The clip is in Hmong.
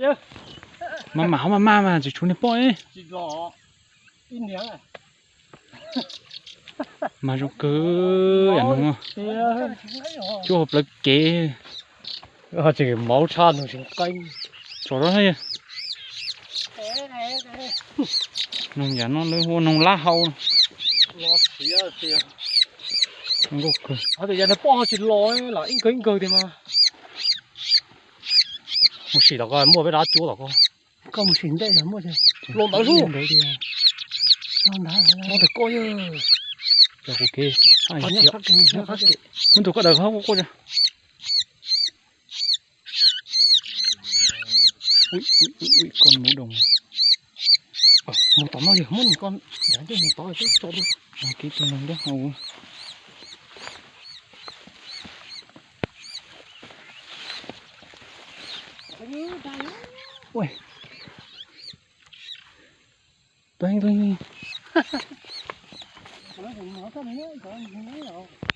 Mas mam hov mas mas mas tsis tshuav niag poj. Mas zoo kawg yam no. Cuaj hauv plawv kev. Tseem mauv tshaj nws tseem qeeb. Tsom rau. Noog yam no lawv hu noog lab hau. Nkauj kawg. Tias yog nws poj tsis los lam ib nkawg ib nkawg tiag mas. Mus sim tom ko muaj peb dab cuab tom ko. Koj mus sim ntej los muaj. Los ntawd xwb. Los ntawd. Los ntawd koj yog. Los kuv kev. Muab tus koj daws qhov quaj quaj. Ui, ui, ui, koj mus doos. Mus tom no yog muab nws koj yav ntej mus tod twb tso dua. Kev tus neeg dab hau. Ua, tuaj heev tuaj heev.